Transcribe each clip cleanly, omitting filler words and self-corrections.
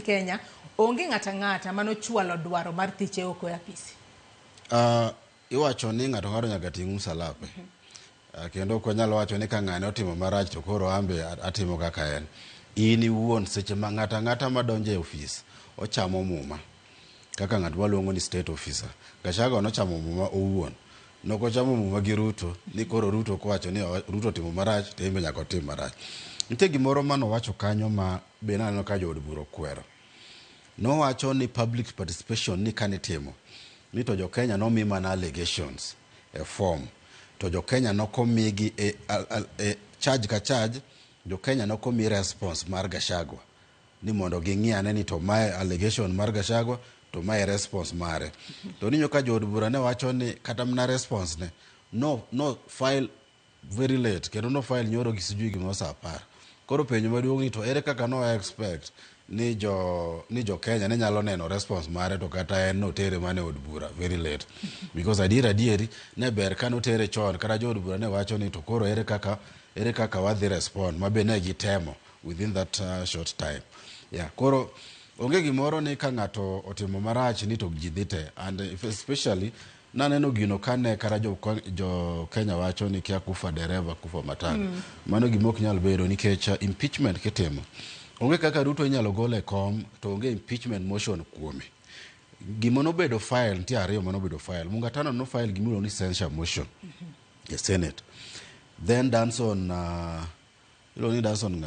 Kenya onge ng'ata ng'ata manochwalo dwaro mar thiche oko e apisi. Iwacho ni ng'ato ng'ato nyaka ting' msalape. Kendo ok wanyal wacho ni ka ng'ane otimo marach to koro an be atimo kaka en. In iwuon seche ma ng'ato ang'ata madonjo e ofis ochamo muma kaka ng'at waluongo ni state officer. Gachagua nochamo muma owuon. Nokochamo muma gi Ruto ni koro Ruto kowacho ni Ruto otimo marach to en be nyaka otim marach. Nitie gimoro manowacho kanyo ma be naneno ka jood bura okwero. Nowacho ni public participation ni kanitimo ni to jo Kenya nomi mana allegations e form to jo Kenya nokomigi e charge ka charge jo Kenya nokomi response mar Gachagua ni mondo ging'i ane ni to mae allegation mar Gachagua to mae response mare. To ninyo ka jood bura ne wacho ni kata mana response ne no file very late kendo no file nyoro gi sijui gimoro saa 10. Koro penjo maduong' ni to ere kaka no expect ni jo Kenya ne nyalo neno response mare to kata en notere mana e od bura very late, because adier adieri ne ber ka notere chon kata jood bura ne wacho ni to koro ere kaka wadhi respond ma be ne gitemo within that short time. Yeah, koro onge gimoro ni ka ng'ato otimo marach ni to ji dhi te, and if especially naneno gino kane kata jo Kenya wacho ni kia kufa dereva kufa matanga. Mano gima ok nyal bedo nikech impeachment kitimo onge kaka Ruto inyalo gol e kom to onge impeachment motion kuome. Gima nobedo file nitie ariyo manobedo file. Mungatana no file gimiluongo ni censure motion e Senate. Then Danson, iluongo ni Danson,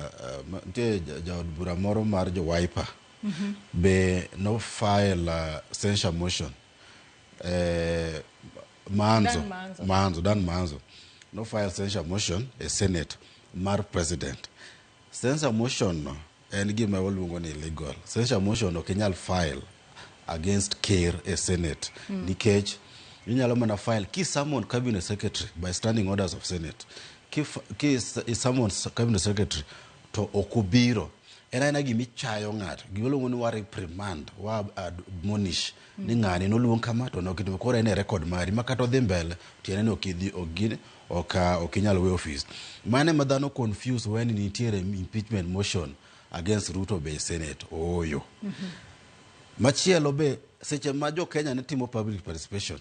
nitie jaod bura moro mar jo Wiper be no file censure motion, Manzo. Dan Manzo. Manzo, Dan Manzo no file censure motion e Senate mar president. Censure motion no en gima waluongo ni illegal. Censure motion ok inyal file against ker e Senate nikech inyalo mana file ki summon cabinet secretary by standing orders of Senate. Ki summon cabinet secretary to ok obiro, en aena gimichayo ng'ato, gimiluongo ni wa reprimand, wa admonish ni ng'ani noluong kama to nokitimo. Koro en e record mari ma kata odhi mbele tiende ni ok idhi, ok gini, ok inyal we office. Mano ema dhano confuse when nitiere impeachment motion against Ruto be e Senate ooyo. Machielo be, seche ma jo Kenya ne timo public participation,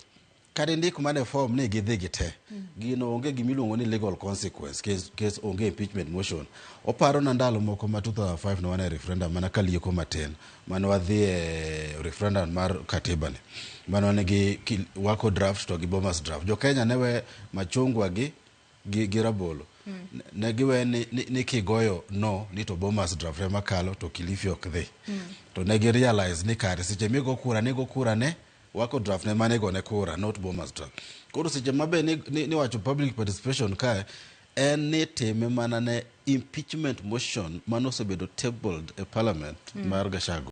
kata indik mana e form ni gidhi gite, gino onge gimiluongo ni legal consequence case onge impeachment motion. Oparo na ndalo moko ma 2005 ne wan e referendum mana ka lieko matin mane wadhi e referendum mar katiba ni mane wan gi Wako draft to gi Bomas draft. Jo Kenya ne we machungwa gi rabolo ne giwe ni kigoyo no ni to Bomas draft ema kalo to Kilifi ok dhi. To ne gi realize ni kare seche migo kura nigo kura ne Wako draft ne mane gone kura, not Bomas draft. Koro seche ma be ni wacho public participation kae en ni time mana ne impeachment motion manosebedo tabled e parliament mar Gachagua.